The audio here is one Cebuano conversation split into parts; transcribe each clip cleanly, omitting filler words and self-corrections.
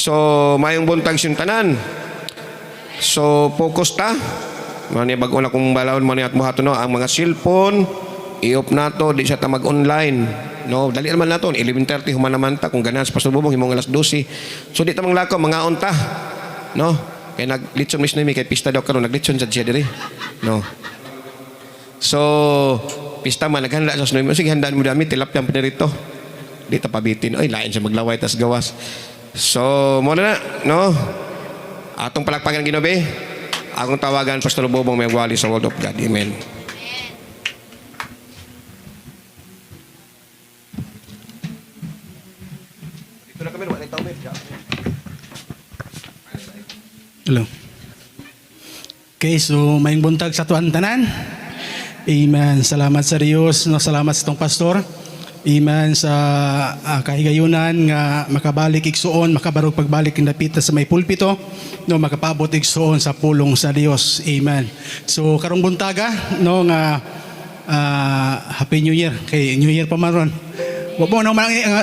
So mayong buntag siyong tanan. So focus ta. Mani bag-o na kong balaon mo at buhaton, no, ang mga cellphone i-off nato, di siya ta mag-online. No, dali naman nato 11:30 human naman ta kung ganahan sa Pastor Bubong himong alas 12. So di ta manglakaw, mangaon ta. No? Kay naglitson mis nimi kay pista daw karon, naglitson sad siya diri. No. So pista man naghanda sa Noemi. Sige, handaan mo dami tilapia pinirito. Di ta pabitin. Oy, lain siya maglaway tas gawas. So mo na na, no? Atong palakpakan Ginoo be. Akong tawagan Pastor Bobong may wali sa Word of God. Amen. Dito na kami, wala tawid. Hello. Okay, so maayong buntag sa tuan tanan. Amen. Salamat sa Dios, no? Salamat sa tong pastor. Amen sa kahigayunan nga makabalik igsuon, makabarog pagbalik ang dapita sa may pulpito, no, makapaabot igsuon sa pulong sa Dios. Amen. So karong buntaga, no, nga Happy New Year, kay New Year pa man ron. Wa pa man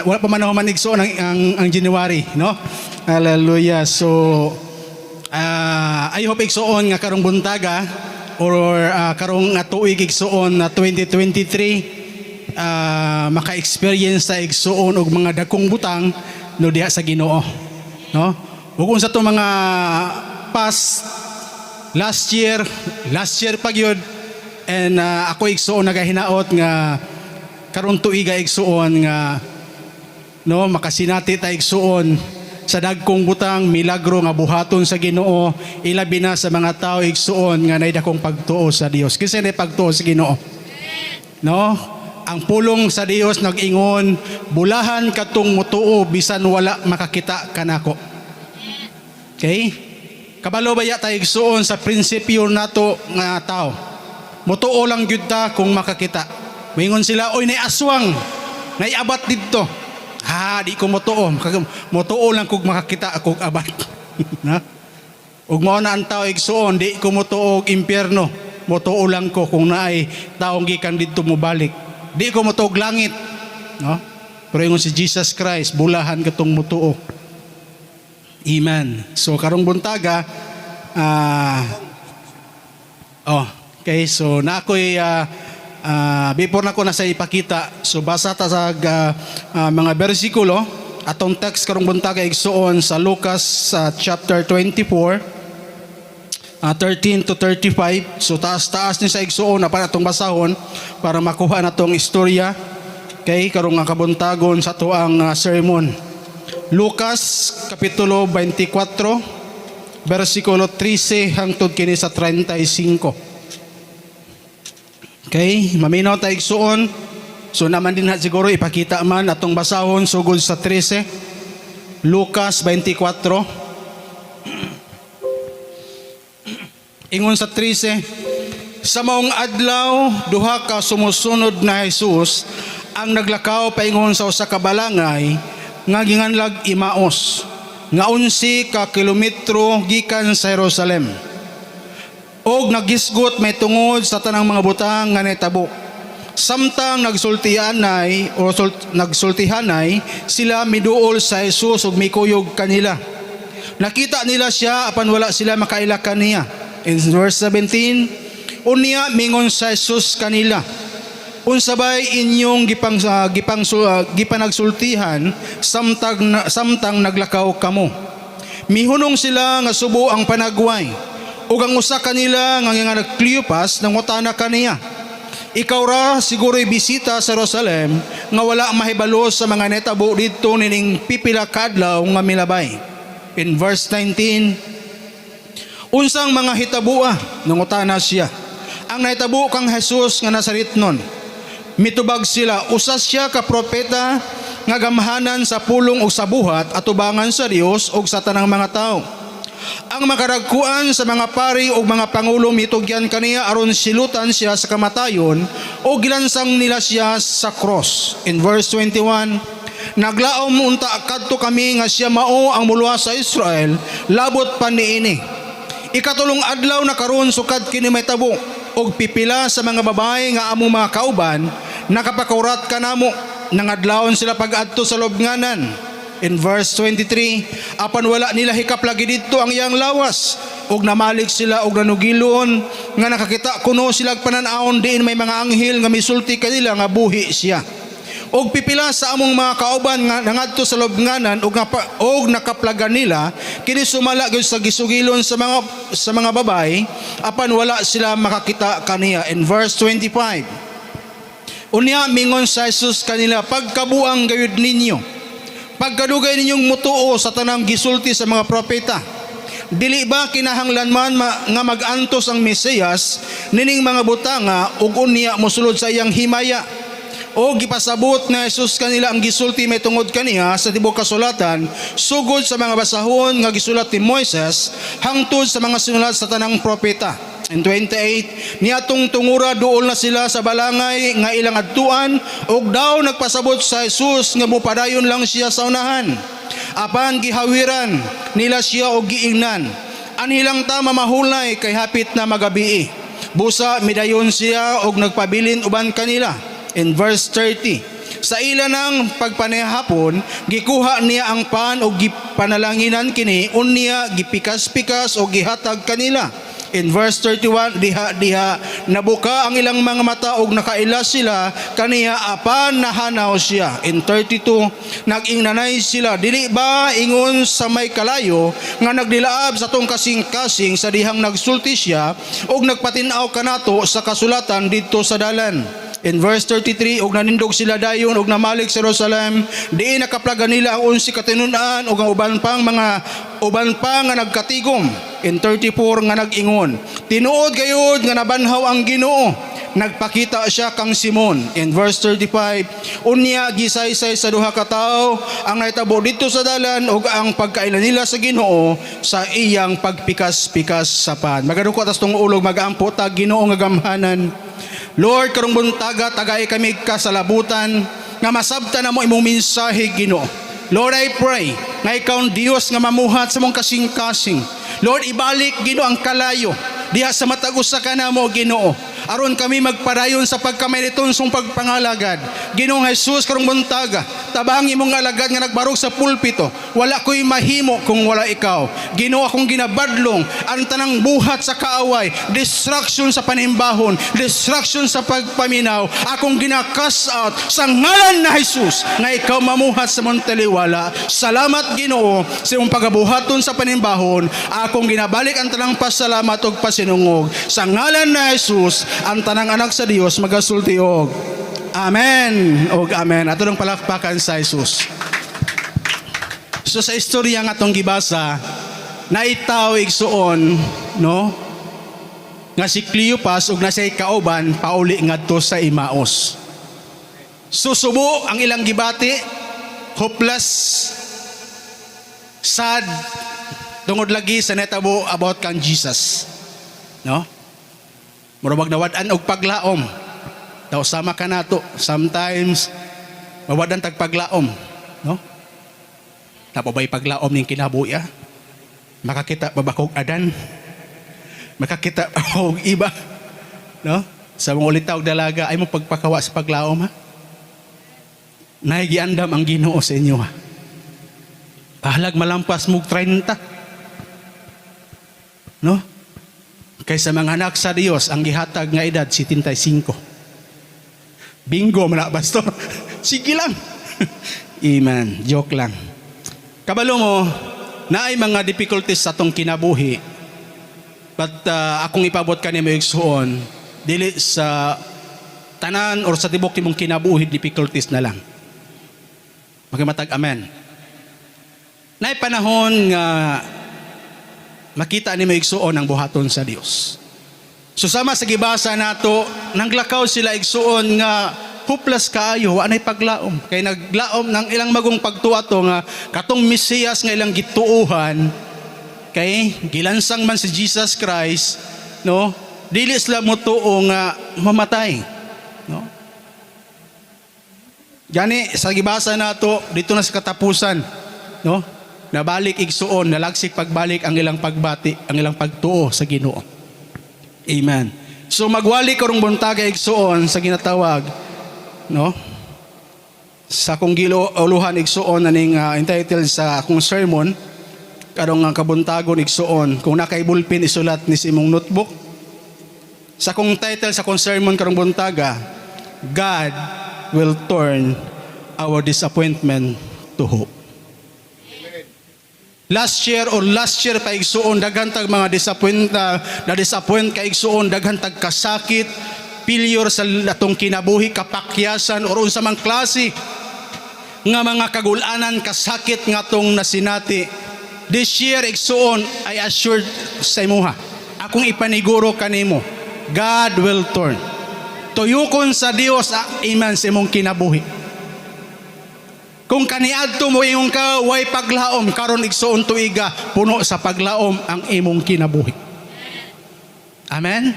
wala pa man human igsuon ang January, no? Hallelujah. So I hope igsuon nga karong buntaga or karong nga tuig igsuon na 2023, maka-experience sa igsuon og mga dagkong butang, no, diha sa Ginoo, no? Ug unsa to mga past last year pa gyud, and ako igsuon nagahinaot nga karong tuiga igsuon nga, no, makasinati ta igsuon sa dagkong butang, milagro nga buhaton sa Ginoo, ilabi na sa mga tao igsuon nga nay dakong pagtuo sa Dios. Kinsa nay pagtuo sa Ginoo, no? Ang pulong sa Dios nag-ingon, "Bulahan katong mutuo bisan wala makakita kanako." Okay, kabalo ba ya ta igsuon sa prinsipyo nato nga tao, mutuo lang gyud ta kung makakita. Moingon sila, "Oy, nay aswang, nay abat didto." "Ha, di ko motuo. Motuo lang kung makakita ako og abat." Na? Ug mao na ang tao igsuon, di ko motuo og impyerno. Motuo lang ko kung naay taong gikan didto mobalik. Di ko motuo og langit. No? Pero ingon si Jesus Christ, "Bulahan katong motuo." Amen. So karong buntaga, oh, okay, so na ako'y before na ko na sa ipakita, so basa ta sa mga bersikulo. Atong text karong buntaga igsuon sa Lucas sa chapter 24, 13 to 35. So taas-taas ni sa igsuon na para atong basahon para makuha na tong istorya kay karong nga kabuntagon sa tuang sermon. Lucas kapitulo 24 bersikulo 13 hangtod kini sa 35. Okay, maminaw ta igsuon. So naman din ha siguro ipakita man atong basahon sugod sa 13. Lucas 24. Ingon sa 13, sa maong adlaw, duha ka sumusunod na Jesus ang naglakaw paingon sa usa ka balangay nga ginganlag Imaos, nga 11 ka kilometro gikan sa Jerusalem. Og nagisgot may tungod sa tanang mga butang nga nahitabo. Samtang nagsultihanay o nagsultihanay sila, miduol sa Jesus ug mikuyog kanila. Nakita nila siya apan wala sila makaila kaniya. In verse 17, unya mingon sa Jesus kanila, "Unsa bay inyong gipanagsultihan samtang naglakaw kamo?" Mihunong sila nga subo ang panagway. Ug ang usa kanila nga ngalan Cleopas nangutana kaniya, "Ikaw ra siguro'y bisita sa Jerusalem nga wala mahibalo sa mga netabo didto nining pipila kadlaw nga milabay?" In verse 19, "Unsang mga hitaboa?" nangutana siya. "Ang nahitabo kang Jesus nga Nazaretnon." Mitubag sila, "Usa siya ka propeta nga gamhanan sa pulong ug sa buhat atubangan sa Dios ug sa tanang mga tao. Ang makaragkuan sa mga pari ug mga pangulo mitugyan kaniya aron silutan siya sa kamatayon o gilansang nila siya sa cross." In verse 21, "Naglaom unta kadto kami nga siya mao ang muluwas sa Israel, labot pa niini. Ikatulong adlaw na karon sukad kini mahitabo, ug pipila sa mga babae nga among mga kauban nakapakurat kanamo. Nangadlawon sila pag-adto sa lubnganan." In verse 23, apan wala nila hikaplagi didto ang iyang lawas ug namalig sila og nanugilon nga nakakita kuno sila panan-awon diin may mga anghel nga misulti kanila nga buhi siya. Og pipila sa among mga kauban nga nangadto sa lubnganan og og nakaplagan nila kini, sumala gyud sa gisugilon sa mga babay, apan wala sila makakita kaniya. In verse 25, unya mingon sa Jesus kanila, "Pagkabuang gayud ninyo. Pagkadugay ninyong mutuo sa tanang gisulti sa mga propeta. Dili ba kinahanglan man nga mag-antos ang Mesiyas nining mga butanga ug unya mosulod sa iyang himaya?" O gipasabot na Jesus kanila ang gisulti may tungod kaniya sa tibuok kasulatan, sugod sa mga basahon nga gisulat ni Moises hangtod sa mga sinulat sa tanang propeta. In 28, niatong tungura duol na sila sa balangay nga ilang adtuan ug daw nagpasabot sa Jesus nga mopadayon lang siya sa unahan. Apan gihawiran nila siya og giingnan, "Anhi lang ta mamahulay kay hapit na magabii." Busa midayon siya og nagpabilin uban kanila. In verse 30, sa ila ng pagpanehapon, gikuha niya ang pan og gipanalanginan kini, unya gipikas-pikas og gihatag kanila. In verse 31, diha-diha nabuka ang ilang mga mata og nakaila sila kaniya, apan nahanaw siya. In 32, nag-ingnanay sila, "Dili ba ingon sa may kalayo nga nagdilaab sa atong kasing-kasing sa dihang nagsulti siya og nagpatin-aw kanato sa kasulatan didto sa dalan?" In verse 33, og nanindog sila dayon og namalig sa Jerusalem, diin nakaplagan nila ang 11 katinun-an ug ang uban pang mga uban pa nga nagkatigom. In 34, nga nag-ingon, "Tinuod gayud nga nabanhaw ang Ginoo. Nagpakita siya kang Simon." In verse 35, unya gisaysay sa duha ka tawo ang nahitabo didto sa dalan ug ang pagkaila nila sa Ginoo sa iyang pagpikas-pikas sa pan. Magaduko tas tong ulog, magampo ta. Ginoo nga gamhanan, Lord, karong buntaga tagay kami kasalabutan nga masabtan namo imong mensahe, Ginoo. Lord, I pray nga ikaw ang Dios nga mamuhat sa mong kasing-kasing. Lord, ibalik, Ginoo, ang kalayo diha sa matag usa kanamo, Ginoo, aron kami magpadayon sa pagkamainiton sa pagpangalagad. Ginoong Jesus, karong buntaga, tabang imong alagad nga nagbarog sa pulpito. Wala ko'y mahimo kung wala ikaw. Ginoo, akong ginabadlong ang tanang buhat sa kaaway, destruction sa panimbahon, destruction sa pagpaminaw. Akong gina-cast out sa ngalan na Jesus nga ikaw mamuhat sa mong taliwala. Salamat, Ginoo, sa imong pagabuhaton sa panimbahon. Akong ginabalik ang tanang pasalamat ug pasinungog. Sa ngalan na Jesus, ang tanang anak sa Dios magasulti og Amen og Amen. Ato nang palakpakan sa Jesus. So sa istorya nga atong gibasa, naitaw, igsuon, no? Nga si Cleopas ug na say kauban pauli ngadto sa Emmaus. Susubo ang ilang gibati, hopeless, sad, tungod lagi sa netabo about kang Jesus. No? Murag nawad-an og paglaom. Daw sama ka nato. Sometimes mawad-an tag paglaom, no? Naa pa bay paglaom ning kinabuhi, ah? Makakita pa ba kog Adan? Makakita pa og iba? No? Sa mga ulitaw dalaga ay mo pagpakawa sa paglaom, ha. Nahigiandam ang Ginoo sa inyo, ha. Bahalag malampas mog 30. No? Kaysa mga anak sa Dios ang gihatag nga edad 75. Bingo man na, pastor. Sige lang. Amen. Joke lang. Kabalo mo, naay mga difficulties sa atong kinabuhi. But akong ipabot kanimo, igsuon, dili sa tanan or sa tibok nimong kinabuhi difficulties na lang. Makimatag amen. Naay panahon nga makita nimo, igsuon, ang buhaton sa Dios. So sama sa gibasa nato, nanglakaw sila, igsuon, nga hopeless kaayo, wa nay paglaom. Kay naglaom ng ilang magong pagtuo to nga katong Mesiyas nga ilang gituohan kay gilansang man si Jesus Christ, no? Dili sila motuo nga mamatay, no? Gani sa gibasa nato dito na sa katapusan, no? Nabalik, igsuon, nalagsik pagbalik ang ilang pagbati, ang ilang pagtuo sa Ginoo. Amen. So magwali karong buntaga, igsuon, sa ginatawag, no? Sa akong giuluhan, igsuon, aning entitled sa akong sermon karong nga kabuntagon, igsuon, kung naa kay ballpen, isulat ni sa imong notebook. Sa akong title sa akong sermon karong buntaga, "God will turn our disappointment to hope." Last year or last year pa, igsuon, daghan tag mga disappoint na disappoint ka, igsuon, daghan tag kasakit, failure sa atong kinabuhi, kapakyasan or unsa mang klase nga mga kagulanan, kasakit nga atong nasinati. This year, igsuon, I assured sa imuha, akong ipaniguro kanimo, God will turn. Tuyokon sa Dios, amen, sa imong kinabuhi. Kung kaniadto mo ingon ka way paglaom, karon, igsuon, tuiga puno sa paglaom ang imong kinabuhi. Amen.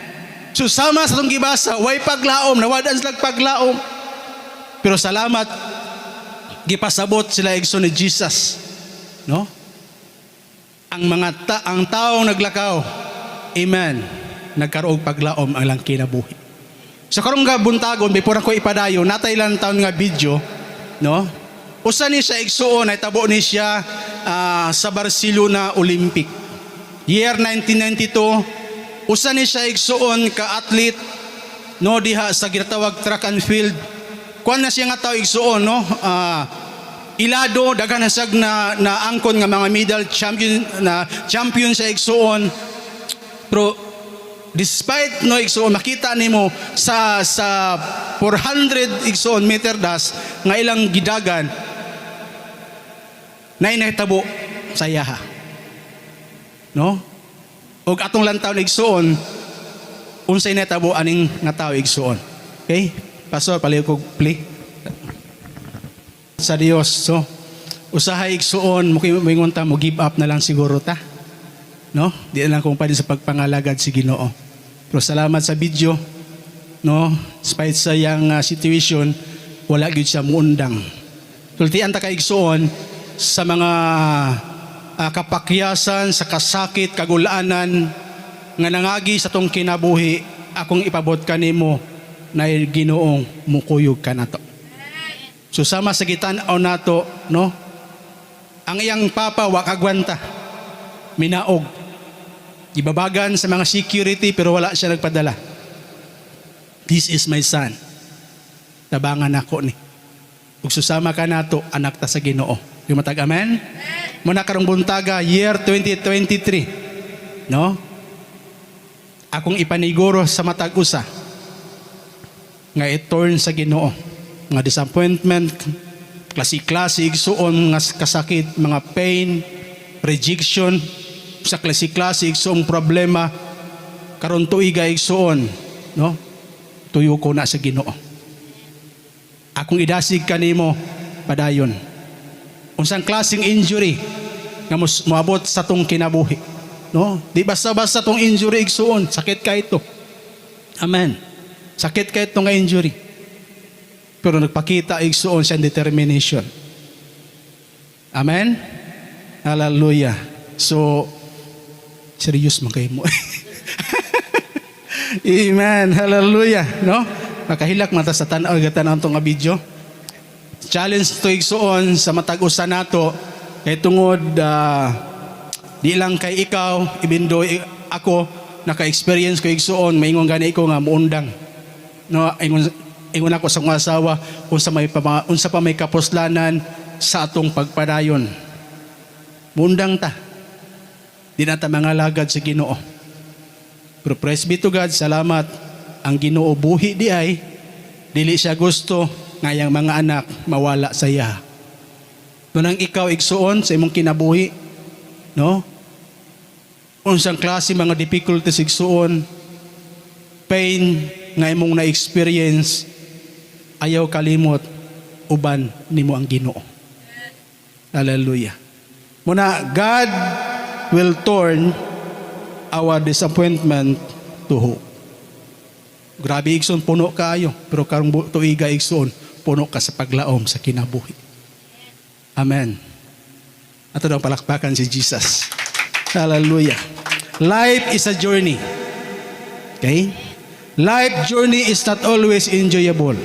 So sama sa atong gibasa, way paglaom, nawad-an sila paglaom. Pero salamat, gipasabot sila, igsoon, ni Jesus. No? Ang taong naglakaw, amen, nagkaroon paglaom ang ilang kinabuhi. So karong nga buntagon, before ako ipadayon, naa tay lantawon nga video, no? Usa ni siya, igsuon, nahitabo ni siya sa Barcelona Olympic. Year 1992, usa ni siya, igsuon, ka athlete, no, diha sa ginatawag track and field. Kuan na siya nga tao, igsuon, no? Ilado daghan na siyag na naangkon nga mga medal, champion na champion sa igsuon. Pero despite, no, igsuon, makita nimo sa 400, igsuon, meter dash nga ilang gidagan na nahitabo sa iyaha, no? Og atong lantaw, igsuon, unsay nahitabo aning nga tao, igsuon. Okay, pastor, palihog kog play sa Dios. So usahay, igsuon, mo moingon ta mo give up na lang siguro ta, no? Di na lang kung pwede sa pagpangalagad si Ginoo. Pero salamat sa video, no? Despite sa iyang situation, wala gyud siya muundang. Tultian ta ka, igsuon, sa mga kapakyasan, sa kasakit, kagulanan nga nangagi sa tong kinabuhi, akong ipabot kanimo na Ginoong mukuyog kanato. So sama sa gitan-aw nato, no? Ang iyang papa wa kagwanta. Minaog. Ibabagan sa mga security pero wala siya nagpadala. "This is my son. Tabangan ako ni." Ug susama ka nato, anak ta sa Ginoo. Yumatag amen? Muna karong buntaga, year 2023. No? Akong ipaniguro sa matag usa nga i-turn sa Ginoo. Nga disappointment, klase-klase, igsuon, nga kasakit, mga pain, rejection, sa klase-klase, igsuong problema, karon tuiga, igsuon, no? Tuyoko na sa Ginoo. Akong idasig kanimo, padayon. Unsang klaseng injury nga moabot sa tong kinabuhi, no? Di basta-basta tong injury, igsuon, sakit ka ito. Amen. Sakit ka ito nga injury. Pero nagpakita, igsuon, siya determination. Amen? Hallelujah. So, serious man kayo mo. Amen. Hallelujah. No? Makahilak mata sa tanaw, gatan-aw nga video. Challenge to, igsuon, sa matag usa nato kay tungod di lang kay ikaw, even though ako naka-experience ko, igsuon, maingon gani ko nga muundang. No, ingon ingon ako sa akong asawa unsa pa may kapuslanan sa atong pagpadayon. Muundang ta. Di na ta mangalagad sa Ginoo. Pero praise be to God, salamat ang Ginoo buhi di ay dili siya gusto nga iyang mga anak mawala sa iya. Tunang ikaw, igsuon, sa imong kinabuhi, no? Unsang klase mga difficulties, igsuon, pain nga imong na-experience, ayaw kalimot uban nimo ang Ginoo. Hallelujah. Muna, God will turn our disappointment to hope. Grabe, igsoon, puno kaayo, pero karong tuiga, igsoon, puno ka sa paglaom sa kinabuhi. Amen. Ato daw palakpakan si Jesus. Hallelujah. Life is a journey. Okay? Life journey is not always enjoyable.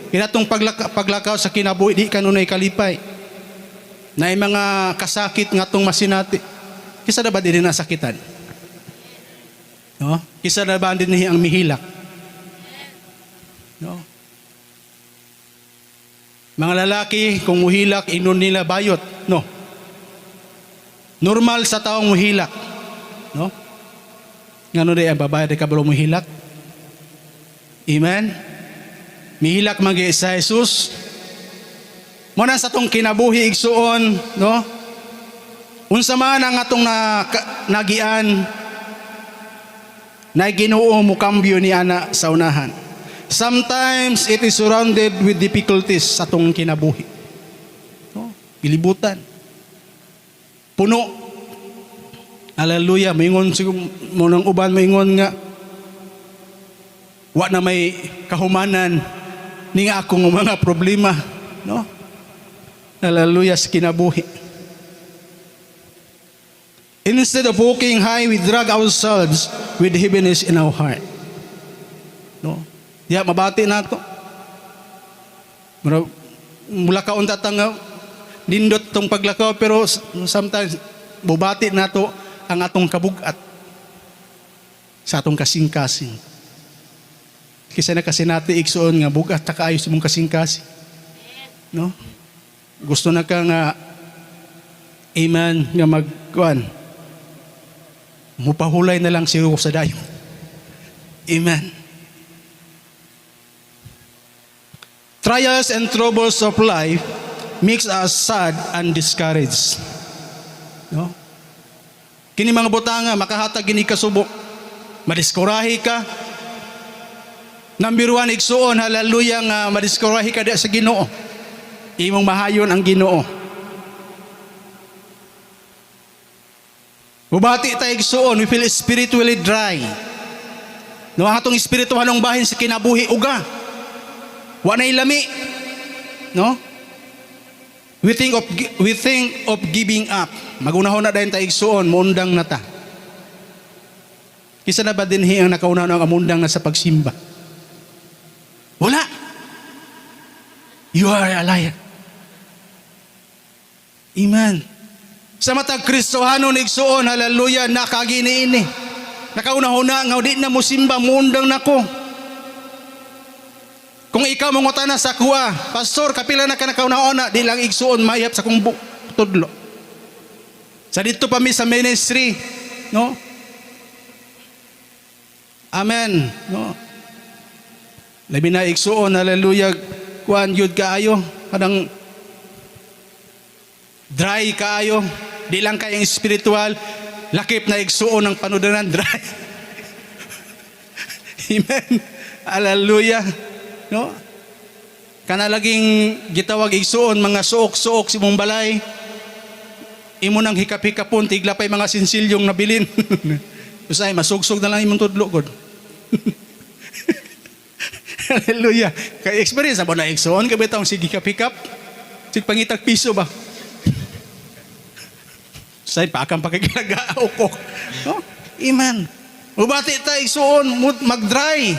Kinatong paglakaw sa kinabuhi, di kanunay kalipay. Na mga kasakit nga atong masinati. Kisa na ba din nasakitan? No? Kisa na ba din ang mihilak? No? Mga lalaki, kung muhilak, inon nila bayot. No? Normal sa taong muhilak. No? Ngano di ang babae di kabalo muhilak? Amen? Mihilak man gyud sa Jesus. Muna sa atong kinabuhi igsuon, no? Unsa man ang atong nagian na Ginoo mo kambyo ni ana sa unahan. Sometimes it is surrounded with difficulties sa atong kinabuhi. No? Gilibutan. Puno. Hallelujah. Moingon siguro mo nang uban, moingon nga wa na may kahumanan ni nga akong mga problema, no? Hallelujah sa kinabuhi. Instead of walking high, we drag ourselves with heaviness in our heart. No? Diya mabati nato. Mura mula ka unta ta nga nindot tong paglakaw, pero sometimes bubati nato ang atong kabugat sa atong kasing-kasing. Kisa na kasi natin igsuon nga bugat ta kaayo sa imong kasing-kasing. No? Gusto na ka nga, amen, nga magkuan. Mupahulay na lang siya sa dayon. Amen. Trials and troubles of life makes us sad and discouraged. No? Kini mga butanga makahatag gini kasubo. Madiskurahi ka. Number one, igsuon, hallelujah, nga madiskurahi ka di sa Ginoo. Imong mahayon ang Ginoo. Mubati tayo igsuon, we feel spiritually dry. No, ang atong espirituhanong bahin sa kinabuhi uga. Wa nay lami. No? We think of giving up. Magunahon na dayon ta igsuon, muundang na ta. Kisa na ba dinhi ang nakauna ang amundang na sa pagsimba? Wala. You are a liar. Amen. Sa matag Kristohanon igsuon, hallelujah, nakagini ini. Nakauna-huna nga di na mo simba, muundang nako. Kung ikaw mangutana sa kuha, "Pastor, kapila na ka nakauna-una?" Di lang igsuon mayap sa kong tudlo. Sa dito pa mi sa ministry, no? Amen, no? Labi na igsuon, hallelujah, kuan yun kaayo, kanang dry kaayo, di lang kayang spiritual, lakip na igsuon ng panudanan, dry. Amen. Hallelujah. No? Kana laging gitawag igsuon mga suok-suok sa imong balay. Imo nang hikap-hikapon tigla pay mga sinsilyong nabilin. Usay masugsog na lang imong tudlo gud. Hallelujah. Kay experience na ba na igsuon kay bitawng sige hikap-hikap? Sig pangitag piso ba? Say pakang pakikilaga ukok. No? Amen. Mubati ta igsuon mag-dry.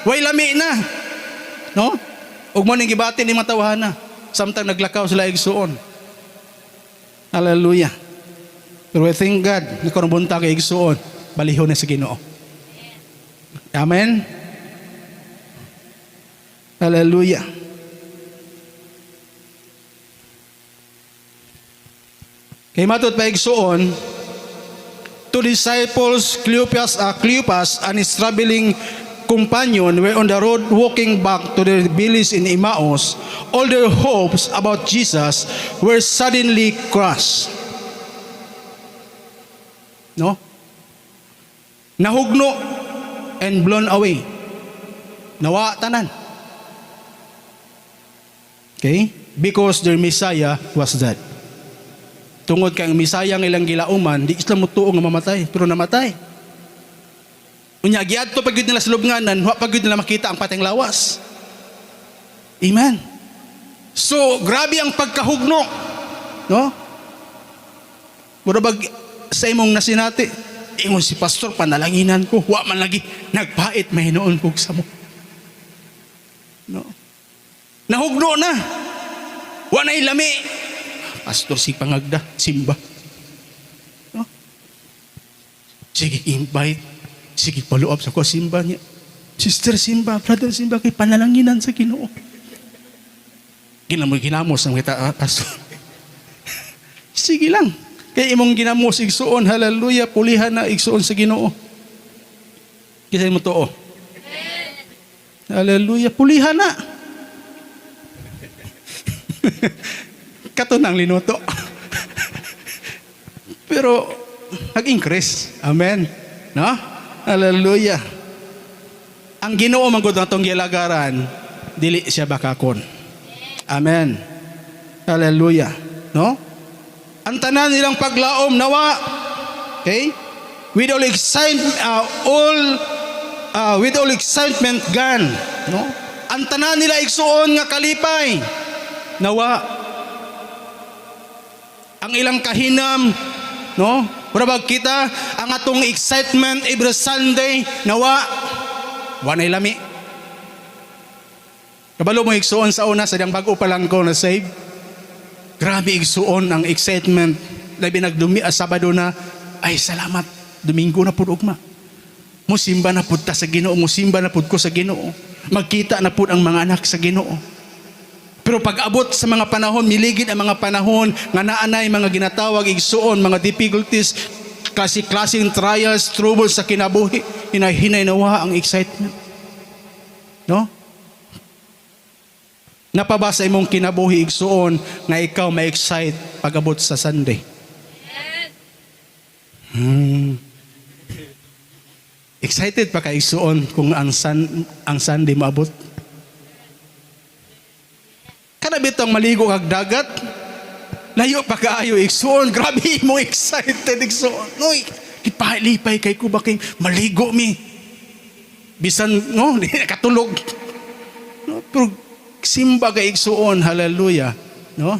Way lami na. No? Ug mo ning gibati ni mga tawhana. Samtang naglakaw sila igsuon. Hallelujah. Pero we thank God na karong buntag igsuon, balihon na sa Ginoo. Amen. Hallelujah. Kay matod pa igsuon, two disciples, Cleopas and his traveling companion, were on the road walking back to their village in Emmaus. All their hopes about Jesus were suddenly crushed. No? Nahugno and blown away. Nawa tanan. Okay? Because their Messiah was dead. Tungod kay ang Messiah ang ilang gilauman, di sila motuo nga mamatay, pero namatay. Unya giadto pag gyud nila sa lubnganan, wa pa gyud nila makita ang pateng lawas. Amen. So, grabe ang pagkahugno. No? Mura bag sa imong nasinati, ingon si pastor, panalanginan ko, wa man lagi nagpait mahinoon kog sa mo. No? Nahugno na. Wa na lami. Pastor, si pangagda, simba. No? Sige, invite. Sige, follow up sa ko, simba niya. Sister, simba, brother, simba, kay panalanginan sa Ginoo. Ginamo, ginamos ang kita, ah, pastor. Sige lang. Kay imong ginamos igsuon, hallelujah, pulihan na igsuon sa Ginoo. Kinsa mo tuo. Hallelujah, pulihan na. Kato nang linuto. Pero nag-increase. Amen. No? Hallelujah. Ang Ginoo man gud atong gialagaran, dili siya bakakon. Amen. Hallelujah. No? Ang tanan nilang paglaom nawa. Okay? With all excitement gone, no? Ang tanan nila igsuon nga kalipay nawa. Ang ilang kahinam, no? Mura kita ang atong excitement every Sunday nawa. Wa nay lami. Kabalo mo igsuon, sa una sa diyang bago pa lang ko na save. Grabe igsuon ang excitement. Labi nagdumi ah, Sabado na, ay, salamat. Domingo na pud ugma. Musimba na pud ta sa Ginoo, musimba na pud ko sa Ginoo. Magkita na pud ang mga anak sa Ginoo. Pero pag abot sa mga panahon, miligid ang mga panahon nga naanay mga ginatawag igsuon, mga difficulties, klase-klaseng trials, troubles sa kinabuhi, hinay-hinay nawa ang excitement. No? Naa pa ba sa imong kinabuhi igsuon nga ikaw ma-excite pag-abot sa Sunday? Excited pa ka igsuon kung ang Sunday maabot? Kana bitong maligo kag dagat, layo pa kaayo igsuon, grabe mo excited igsuon. Noy, lipay lipay kay ko ba kay maligo mi. Bisan no, di na katulog. No, pero simba kay igsuon, hallelujah, no?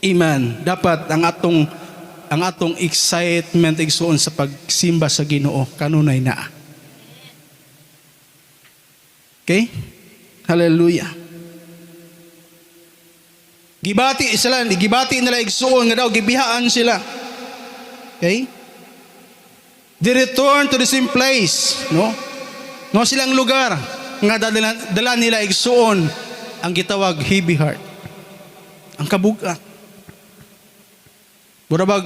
Amen. Dapat ang atong excitement igsuon sa pagsimba sa Ginoo kanunay naa. Okay? Hallelujah. Gibati sila, gibati nila igsuon nga daw gibihaan sila. Okay? They return to the same place, no? No silang lugar nga dala, dala nila igsuon ang gitawag heavy heart. Ang kabugat. Murabag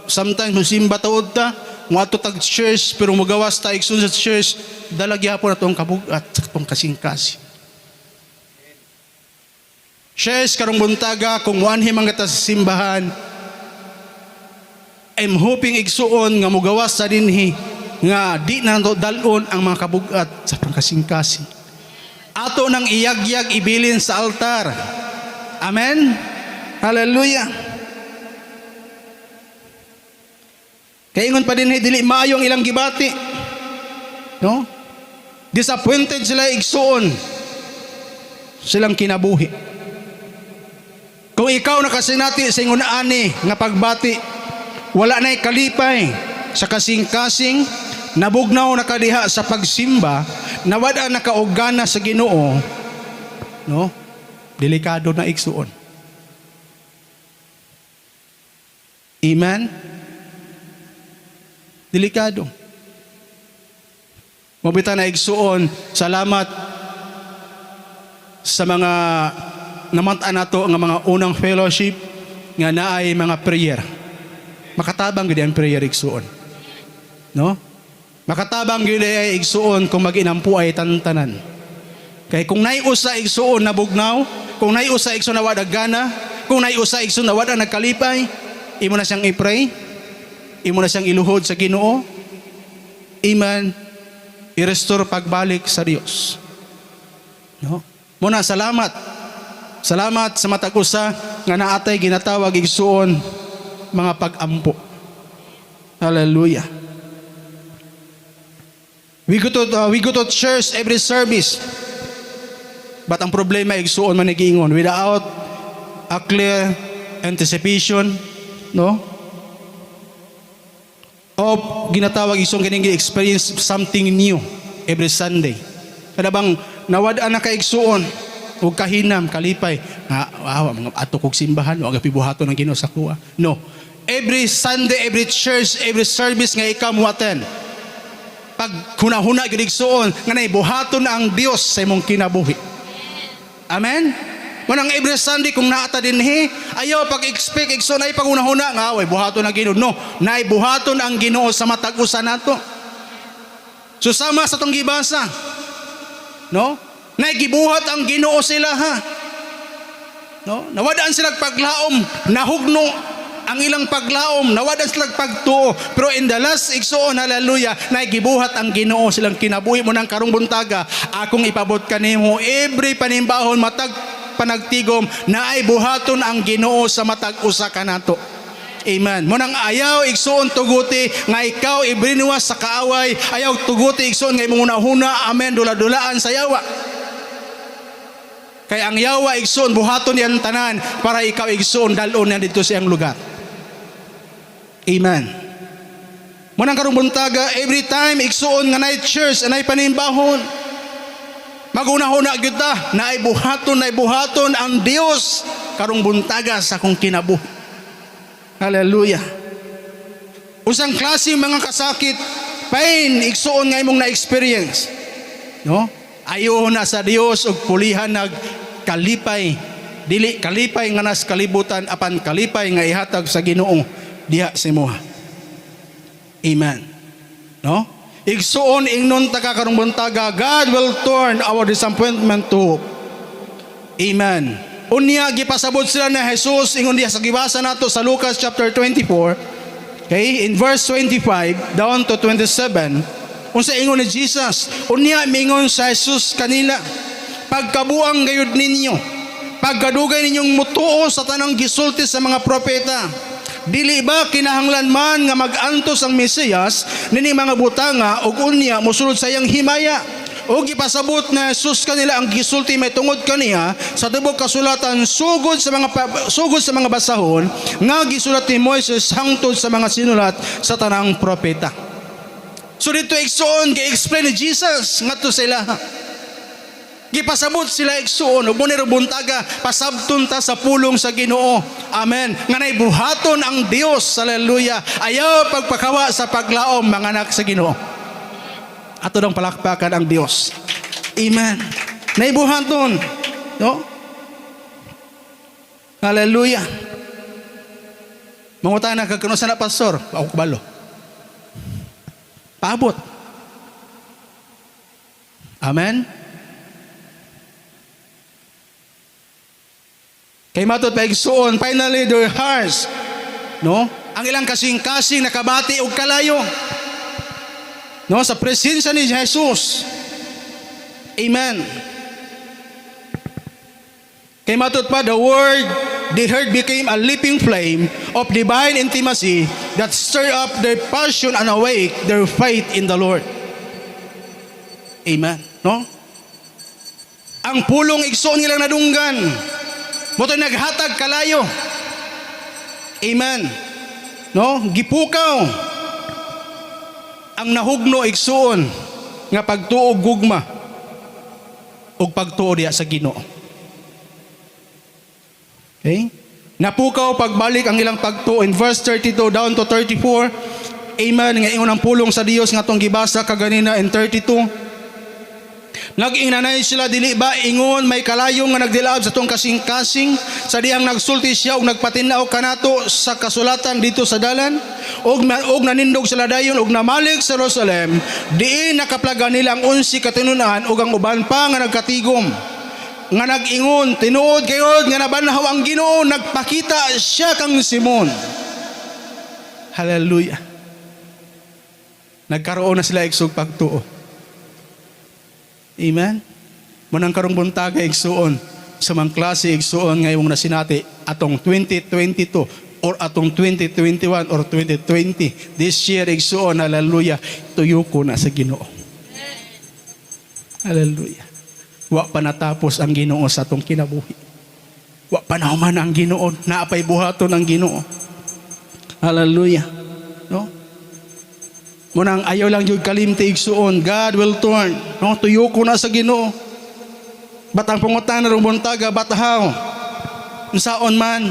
sometimes musimba taud ta, muadto tag church pero mugawas ta igsuon sa church, dala gyapon ato ang kabugat sa atong kasing-kasing. Church, karong buntaga, kung muanhi man kita sa simbahan, I'm hoping igsuon nga mugawas sa dinhi nga di na nato dalon ang mga kabugat sa atong kasing-kasing. Ato nang iyagyag, ibilin sa altar. Amen? Hallelujah. Kay ingon pa dinhi, dili maayo ang ilang gibati. No? Disappointed sila igsuon silang kinabuhi. Kung ikaw nakasinati sa ingon ani nga pagbati, wala na'y kalipay sa kasing-kasing, nabugnaw na kadiha sa pagsimba, nawad-an na ka og gana sa Ginoo, no? Delikado na igsuon. Amen? Delikado. Mabita na igsuon, salamat sa mga namant-an nato nga mga unang fellowship nga naay mga prayer. Makatabang gid ang prayer igsuon. No? Makatabang gid ay igsuon kung mag-inampo ay tantanan. Kay kung naay usa igsuon na bugnaw, kung naay usa igsuon na wala gana, kung naay usa igsuon na wala nagkalipay, imo na siyang i-pray, imo na siyang iluhod sa Ginoo. Amen. I-restore pagbalik sa Dios. No? Muna salamat. Salamat sa matag usa nga naatay ginatawag igsuon mga pag-ampo. Hallelujah. We go to church every service. But ang problema igsuon man giingon without a clear anticipation, no? Of ginatawag igsuon kining experience something new every Sunday. Kada bang nawad-an na ka igsuon. Ug kahinam, kalipay. Nga, wow, mga ato kog simbahan, wa gapi buhaton ang Ginoo sa kuha. No. Every Sunday, every church, every service nga ikaw mo attend, pag hunahuna gyud, igsuon, nga nay buhaton ang Dios sa imong kinabuhi. Amen? Manang every Sunday kung naata dinhi, ayaw pag-expect, igsoon, ay paghunahuna nga way buhaton ang Ginoo. No, nay buhaton ang Ginoo sa matag usa nato. So sama sa tong gibasa. No? Nay gibuhat ang Ginoo sila ha. No? Nawadaan sila paglaom, nahugno ang ilang paglaom, nawadaan sila pagtuo. Pero in the last, igsuon, hallelujah, nay gibuhat ang Ginoo silang kinabuhi. Mo nang karong buntaga, akong ipabot kanimo, every panimbahon, matag panagtigom, na ay buhaton ang Ginoo sa matag usa kanato. Amen. Mo nang ayaw, igsuon, tuguti nga ikaw ibriniwas sa kaaway, ayaw tuguti, igsuon, nga imong hunahuna, amen, dula-dulaan sa yawa. Kay ang yawa, igsuon, buhaton yan tanan para ikaw, igsuon, dalon yan dito sa iyang lugar. Amen. Mo nang karong buntaga, every time, igsuon, nga naay church, naay panimbahon, maghuna-huna gyud ta, naay buhaton ang Dios karong buntaga sa akong kinabuhi. Hallelujah. Usang klase mga kasakit, pain, igsuon, nga imong na-experience. No? Ayo na sa Dios og pulihan nag kalipay. Dili kalipay nga nas kalibutan apan kalipay nga ihatag sa Ginoo diha sa imoha. Amen. No? Igsuon, ingnon ta ka karong buntaga, God will turn our disappointment to hope. Amen. Unya gipasabot sila na Jesus ingon diha sa gibasa nato sa Lucas chapter 24. Okay, in verse 25 down to 27, unsa ingon ni Jesus? Unya mingon sa Jesus kanila, "Pagkabuang gayud ninyo, pagkadugay ninyong mutuo sa tanang gisulti sa mga propeta. Dili ba kinahanglan man nga mag-antos ang Mesiyas nini mga butanga ug unya mosulod sa iyang himaya?" Ug gipasabot na Jesus kanila ang gisulti may tungod kaniya sa tibok kasulatan sugod sa mga basahon nga gisulat ni Moises hangtod sa mga sinulat sa tanang propeta. So dito, igsuon, gi-explain ni Jesus ngadto sa ilaha. Gipasabot sila, igsuon, ug mo buntaga pasabton ta sa pulong sa Ginoo. Amen. Nga nay buhaton ang Dios. Hallelujah. Ayaw pagpakawa sa paglaom, mga anak sa Ginoo. Ato dong palakpakan ang Dios. Amen. Nay buhaton. No? Hallelujah. Mangutana kag kuno sa na, "Pastor, ako kabalo." Paabot. Amen. Kay matod pa, igsuon, finally their hearts, no? Ang ilang kasing-kasing nakabati og kalayo. No, sa presensya ni Jesus. Amen. Kay matod pa, the word they heard became a leaping flame of divine intimacy that stirred up their passion and awake their faith in the Lord. Amen. No? Ang pulong, igsoon, nilang nadunggan, mo naghatag kalayo. Amen. No? Gipukaw ang nahugno, igsuon, nga pagtuo, gugma ug pagtuo diha sa Ginoo. Okay? Napukaw pagbalik ang ilang pagtuo in verse 32 down to 34. Amen. Nga ingon ang pulong sa Dios nga atong gibasa kaganina in 32. Nag-inanay sila, "Dili ba ingon may kalayong nga nagdilaab sa atong kasing-kasing sa dihang nagsulti siya ug nagpatin-aw kanato sa kasulatan dito sa dalan?" Og nanindog sila dayon ug namalik sa Jerusalem, diin nakaplagan nila ang 11 ka tinun-an ug ang uban pa nga nagkatigom nga nag-ingon, "Tinuod gayod nga nabanhaw ang Ginoo, nagpakita siya kang Simon." Hallelujah. Nagkaroon na sila igsug pagtuo. Amen. Munang karong buntaga, igsuon, sa mga klase, igsuon, ngayong nasinati atong 2022 or atong 2021 or 2020 this year, igsuon, hallelujah, tuyoko na sa Ginoo. Hallelujah. Wa pa natapos ang Ginoo sa atong kinabuhi. Wa pa nahuman ang Ginoo, naapay buhaton ang Ginoo. Hallelujah. No? Munang ayaw lang yung kalimti, igsuon, God will turn. No, tuyoko na sa Ginoo. But ang pangutana karong buntaga, but how? Unsaon man?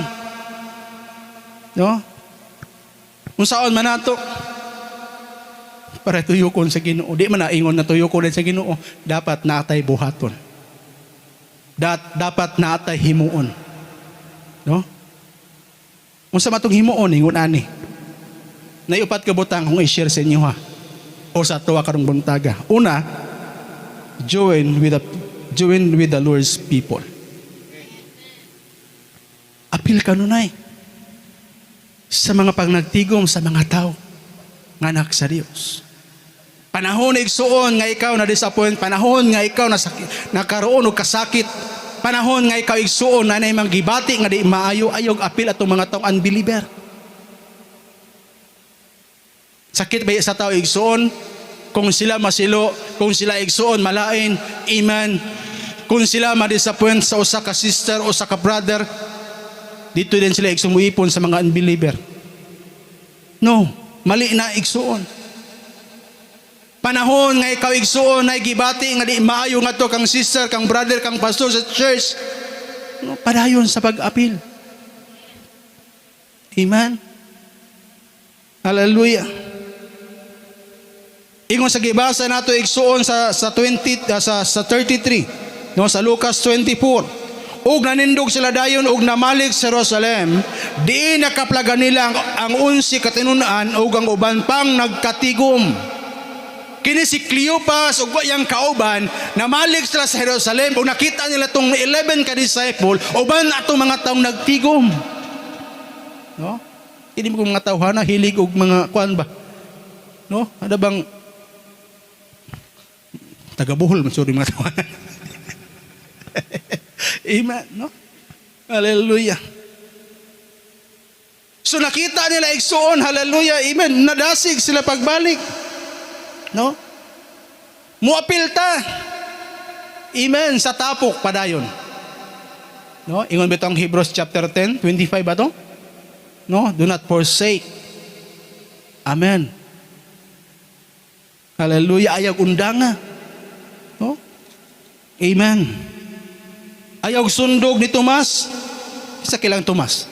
No? Unsaon man nato? Para tuyokon sa Ginoo. Di man na ingon na tuyokon sa Ginoo. Dapat natay buhaton. Dapat natay himuon. No? Unsa man tong himuon, ingon ani. Naay upat ka butang kung i-share sa inyo ha. O sa atoa karong buntaga. Una, join with the Lord's people. Apil kanunay sa mga pangnagtigom, sa mga tao nga anak sa Dios. Panahon, igsuon, nga ikaw na disappoint, panahon nga ikaw na nakaroon og kasakit, panahon nga ikaw, igsuon, na nay gibati nga di maayo, ayog apil atong mga taong unbeliever. Sakit ba sa tao, igsuon, kung sila masilo, kung sila, igsuon, malain, iman, kung sila ma-disappoint sa usa ka sister o sa ka brother, dito din sila, igsuon, muipon sa mga unbeliever? No, mali na, igsuon. Panahon nga ikaw, igsuon, ay gibati nga di maayo ngadto kang sister, kang brother, kang pastor sa church. No, padayon sa pag-apil. Amen. Hallelujah. Ingon sa gibasa nato, igsuon, sa 20 sa 33, no, sa Lucas 24. Ug nanindog sila dayon ug namalig sa Jerusalem, diin nakaplagan nila ang 11 ka tinun-an ug ang uban pang nagkatigom. Kini si Cleopas ug iyang kauban, namalig sila sa Jerusalem ug nakita nila tong 11 ka disciple uban atong mga taong nagtigom. No? Kini mo mga tawhana hilig og mga kuan ba? No? Ada bang taga Bohol man, sorry, mga tawhana. Amen, no? Hallelujah. So nakita nila, igsuon, hallelujah, amen, nadasig sila pagbalik. No? Muapil ta. Amen, sa tapok padayon. No? Ingon bitong Hebrews chapter 10, 25 ba to? No? Do not forsake. Amen. Hallelujah. Ayaw undanga. No? Amen. Ayaw sundog ni Tomas. Isa kilang Tomas.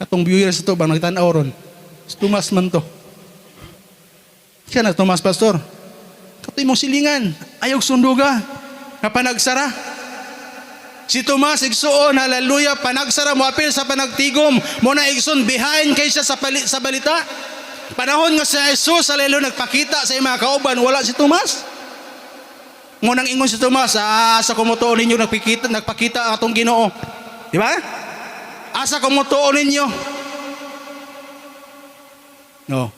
Katong viewers ito bang nagtan-aw ron? Si Tomas man to. Siya na Tomas, pastor. Kato imong silingan. Ayaw sunduga. Nga panagsara. Si Tomas, igsuon, hallelujah, panagsara mo apil sa panagtigom. Mo na, igsuon, behind kay siya sa balita. Panahon nga si Jesus, hallelujah, nagpakita sa iyang mga kauban, wala si Tomas. Mo nang ingon si Tomas, "Ah, asa ko motuo ninyo nagpakita ang atong Ginoo?" Di ba? "Asa ko motuo ninyo?" No.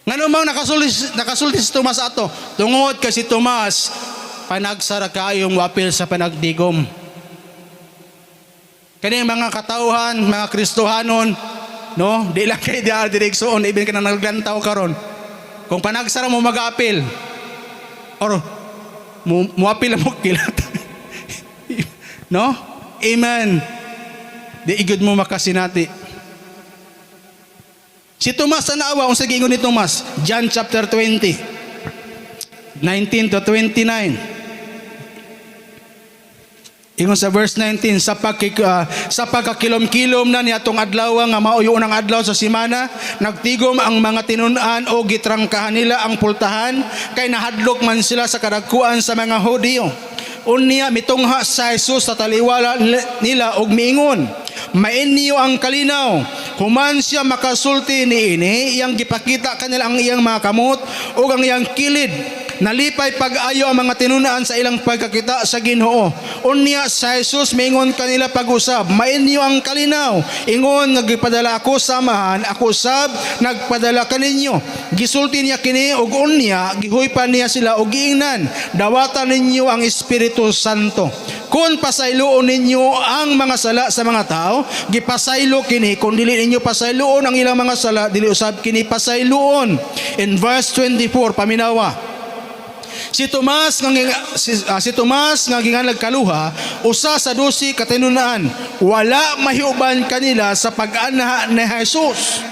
Ngano mang nakasulti si Tomas ato? Tungod kay si Tomas panagsara kaayong wapil sa panagtigom. Kani mga katawhan, mga Kristohanon, no? Di lang kay di direksyon, ibig ka na naglantaw karon. Kung panagsara mo mag-apil or muapil mo kilat, no? Amen. Di igud mo makasinati. Si Tomas sa naawa, unsa giingon ni Tomas? John chapter 20, 19 to 29. Ingon sa verse 19, sa pagkakilom-kilom na niadtong adlaw nga maoy unang adlaw sa simana, nagtigom ang mga tinun-an o gitrangkahan nila ang pultahan kay nahadlok man sila sa kadagkuan sa mga Hudiyo. Unya mitungha sa Jesus sa taliwala nila og miingon, "Mainyo ang kalinaw." Human siya makasulti niini, iyang gipakita kanila ang iyang mga kamot ug ang iyang kilid. Nalipay pag-ayo ang mga tinun-an sa ilang pagkakita sa Ginoo. Unya sa Jesus miingon kanila pag-usab, "Mainyo ang kalinaw. Ingon nga gipadala ako sa Amahan, ako sab nagpadala kaninyo." Gisulti niya kini ug unya gihuypan niya sila og giingnan, "Dawatan ninyo ang Espiritu Santo. Kung pasayloon ninyo ang mga sala sa mga tao, gipasaylo kini. Kung dili ninyo pasayloon ang ilang mga sala, dili usab kini pasayloon." In verse 24, paminawa. Si Tomas nga ginganlag Kaluha, usa sa 12 ka tinun-an, wala mahiuban kanila sa pag-anha ni Jesus.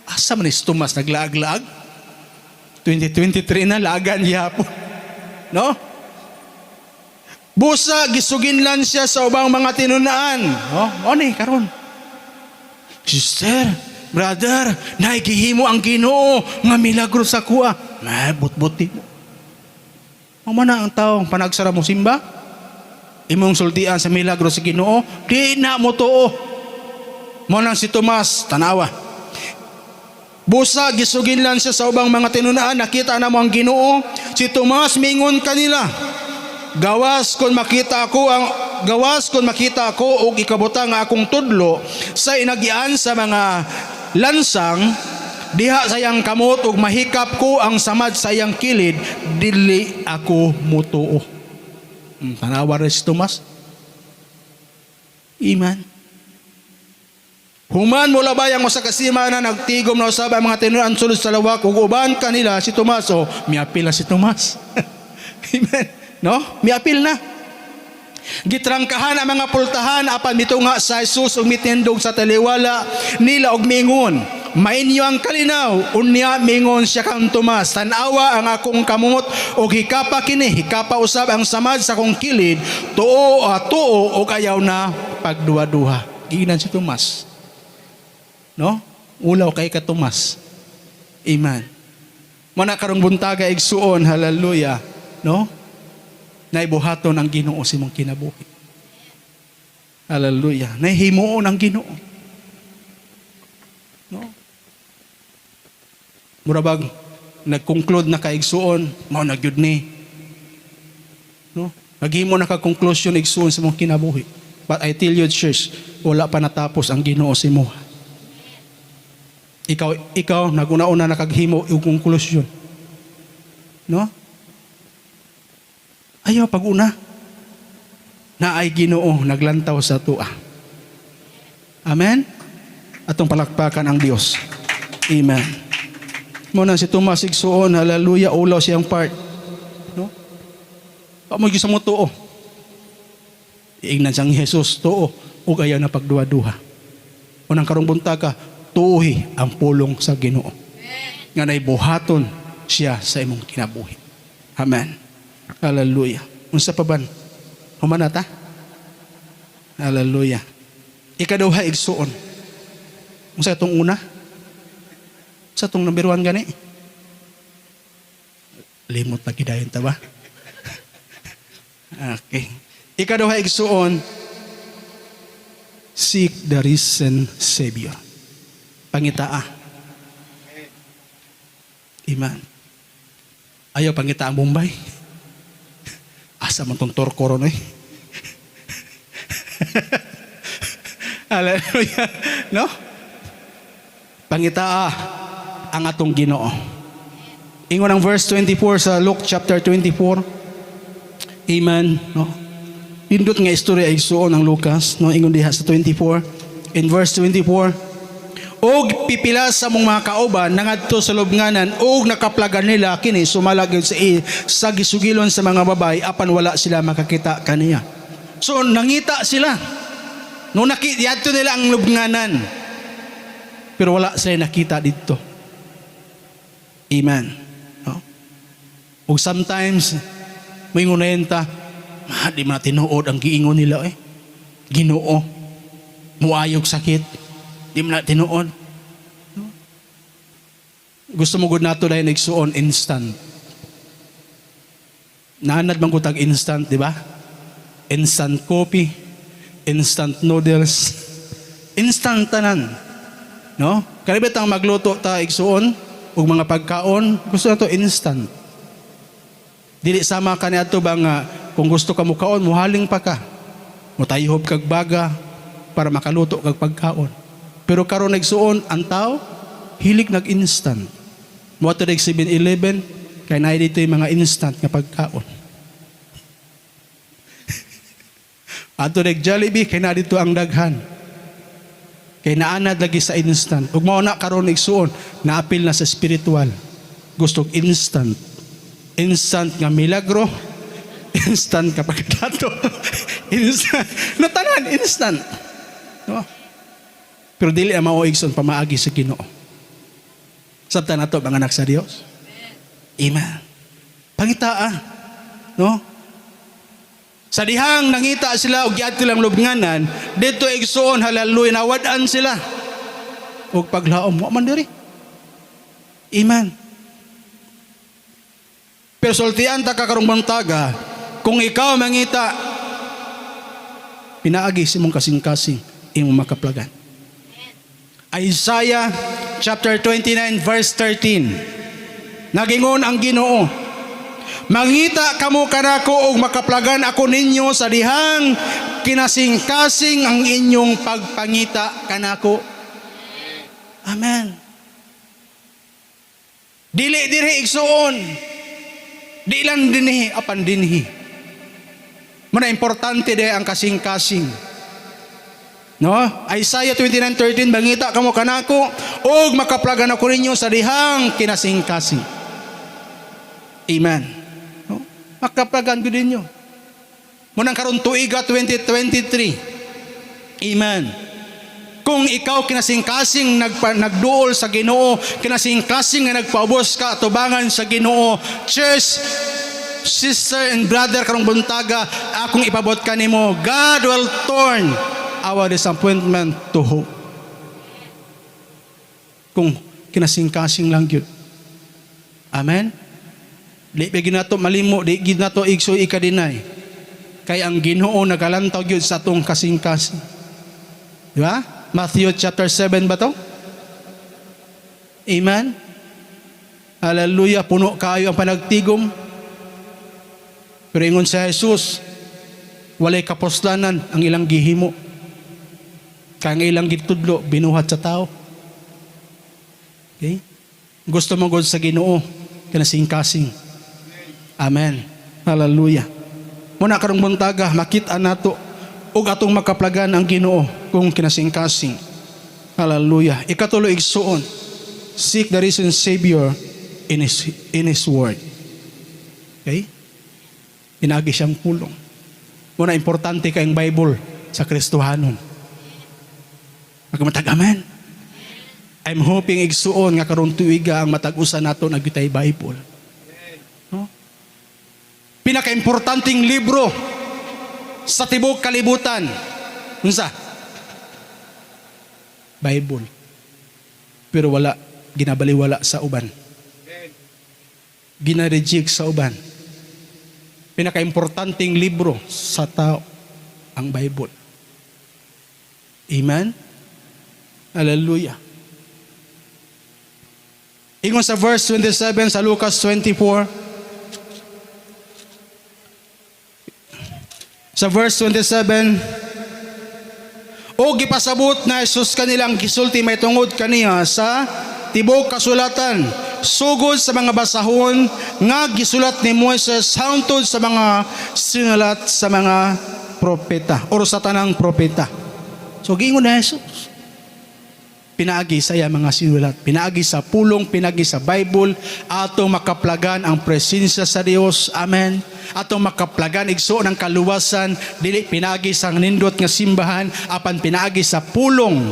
Asa man ni si Tomas, naglaag-laag? 2023 na, lagan yapon. No? Busa gisuginlan siya sa ubang mga tinun-an. No? Mao ni karon. Sister, brother, naay gihimo ang Ginoo nga milagro sa akoa. Na butbuti mo. Mao na ang tao panagsara mo simba. Imong sultian sa milagro sa Ginoo, di na mo tuo. Mao nang si Tomas, tanawa. Busa gisuginlan siya sa ubang mga tinun-an, nakita na mo ang Ginoo. Si Tomas mingon kanila, Gawas kon makita ako og ikabutang ang akong tudlo sa inagian sa mga lansang diha sa iyang kamot ug mahikap ko ang samad sa iyang kilid, dili ako mutuo." Tanawa rin si Tomas. Amen. Human molabay ang usa ka semana, nagtigom na usab ang mga tinunan sulod sa lawak ug uban kanila si Tomas. O, miapil na si Tomas. Amen. No? Miapil na. Gitrangkahan ang mga pultahan apan mitunga sa Jesus ug mitindog sa taliwala nila og mingon, "Mainyo ang kalinaw." Unya mingon siya kang Tomas, "Tan-awa ang akong kamot ug hikapa kini, hikapa usab ang samad sa akong kilid, tuo tuo ug ayaw na pagduha-duha." Giingnan si Tomas. No? Ulaw kay ka, Tomas. Amen. Mao na karong buntaga, igsuon, hallelujah, no? Naay buhaton ang Ginoo sa imong kinabuhi. Hallelujah. Naay himuon ang Ginoo. No? Mura bag nag-conclude na ka, igsuon, mao na gyud ni. No? Naghimo na ka conclusion, igsuon, sa imong kinabuhi. But I tell you, church, wala pa natapos ang Ginoo sa imo. Ikaw naguna-una na kaghimo og konklusyon. No? Ayaw pag-una. Naay Ginoo naglantaw sa atoa. Amen? Atong palakpakan ang Dios. Amen. Mao na si Tomas, igsuon, hallelujah, ulaw siyang part. No? Pa mo sa mo tuo. Iingnan siyang Jesus, tuo, ug ayaw na pagduha-duha. Unang karong buntaga, tuohi ang pulong sa Ginoo. Nga naay buhaton siya sa imong kinabuhi. Amen. Hallelujah. Unsa pa ban? Human na ta? Hallelujah. Ikaduha, igsuon. Unsa itong una? Sa itong number 1 gani? Limot na gidayon ta ba? Okay. Ikaduha, igsuon, seek the risen Savior. Pangitaa. Amen. Ayaw pangita ang Bombay. Asa man tong torko ron eh. Hallelujah. No? Pangitaa ang atong Ginoo. Ingon ang verse 24 sa Luke chapter 24. Amen. No? Pindot nga istorya, igsuon, ang Lucas, no? Ingon diha sa 24, in verse 24, "Og pipila sa among mga kauban nangadto sa lubnganan ug nakaplagan nila kini sumala gyud sa gisugilon sa mga babaye, apan wala sila makakita kaniya." So nangita sila. No nakita nila ang lubnganan. Pero wala sila nakita didto. Amen. No? Ug sometimes may ngunayan ta, "Ma, di man tinuod ang giingon nila eh. Ginoo, muayog sakit. Di man na tinuod." No? Gusto mo gud nato dahil, igsuon, instant. Naanad man gud tag instant, di ba? Instant coffee, instant noodles, instant tanan. No? Kalibit ang magluto ta, igsuon, ug mga pagkaon, gusto nato instant. Dili sama kaniadto ba nga kung gusto ka mukaon, muhaling pa ka. Mutayhob kag baga para makaluto kag pagkaon. Pero karon, igsuon, ang tao hilig nag-instant. Mo to 7-Eleven kay naay dito yung mga instant nga pagkaon. Adto nag Jollibee kay naa dito ang daghan. Kay naanad lagi sa instant. Ug mao na karon, igsuon, naapil na sa spiritual. Gusto og instant. Instant nga milagro, instant kapag dato. Instant. Natanan, instant. No? Pero dili ang mao, igsoon, pamaagi sa Ginoo. Sabtan nato mga anak sa Dios. Amen. Pangitaa. No? Sa dihang nangita sila og giadto lang lubnganan, dito, igsuon, hallelujah, nawad-an sila. Og paglaom, wa man diri. Amen. Pero sultian ta ka karong buntaga, kung ikaw mangita, pinaagi sa imong kasing-kasing, imong makaplagan. Isaiah chapter 29 verse 13. Nagingon ang Ginoo, "Mangita kamo kanako ug makaplagan ako ninyo sa dihang kinasing-kasing ang inyong pagpangita kanako." Amen. Dili diri, igsuon. Di lang dinhi, apan dinhi. Muna importante de ang kasing-kasing. No? Isaiah 29:13, "Mangita kamo kanako ug makaplagan ako ninyo sa dihang kinasing-kasing." Amen. No? Makaplagan gud ninyo. Munang karon tuiga 2023. Amen. Kung ikaw kinasing-kasing nagduol sa Ginoo, kinasing-kasing nga nagpaubos ka atubangan sa Ginoo, church, sister and brother, karong buntaga, akong ipabot kanimo, God will turn our disappointment to hope. Kung kinasing-kasing lang gyud. Amen. Di pa ginato malimo, di gid nato igso ikadeny. Kay ang Ginoo nagalantaw gyud sa atong kasing-kasing. Di ba? Matthew chapter 7 ba to? Amen? Hallelujah, puno kayo ang panagtigom. Pero ingon sa Jesus, walay kapuslanan ang ilang gihimo. Kay ang ilang gitudlo, binuhat sa tao. Okay? Gusto mo God sa Ginoo, kinasing-kasing. Amen. Hallelujah. Muna karong buntaga, makita nato ug atong makaplagan ang Ginoo kung kinasing-kasing. Hallelujah. Ikatulo, igsuon, seek the risen Savior in His Word. Okay? Pinaagi siyang pulong. Muna importante kayong Bible sa Kristohanon. Magmatag amen. I'm hoping, igsuon, nga karon tuiga ang matag usa nato nagitay Bible. No? Pinakaimportanteng libro sa tibok kalibutan. Unsa? Bible. Pero wala ginabaliwala sa uban. Gina-reject sa uban. Pinakaimportanteng libro sa tao ang Bible. Amen? Hallelujah. Ingon sa verse 27 sa Lucas 24. Sa verse 27, O gipasabot na Jesus kanilang gisulti may tungod kaniya sa tibok kasulatan, sugod sa mga basahon nga gisulat ni Moises hangtod sa mga sinulat sa mga propeta or sa tanang propeta. So giingon na Jesus, pinaagi sa iya mga sinulat, pinaagi sa pulong, pinaagi sa Bible, atong makaplagan ang presensya sa Dios. Amen. Atong makaplagan, igsuon, ang kaluwasan, dili pinaagi sa nindot nga simbahan, apan pinaagi sa pulong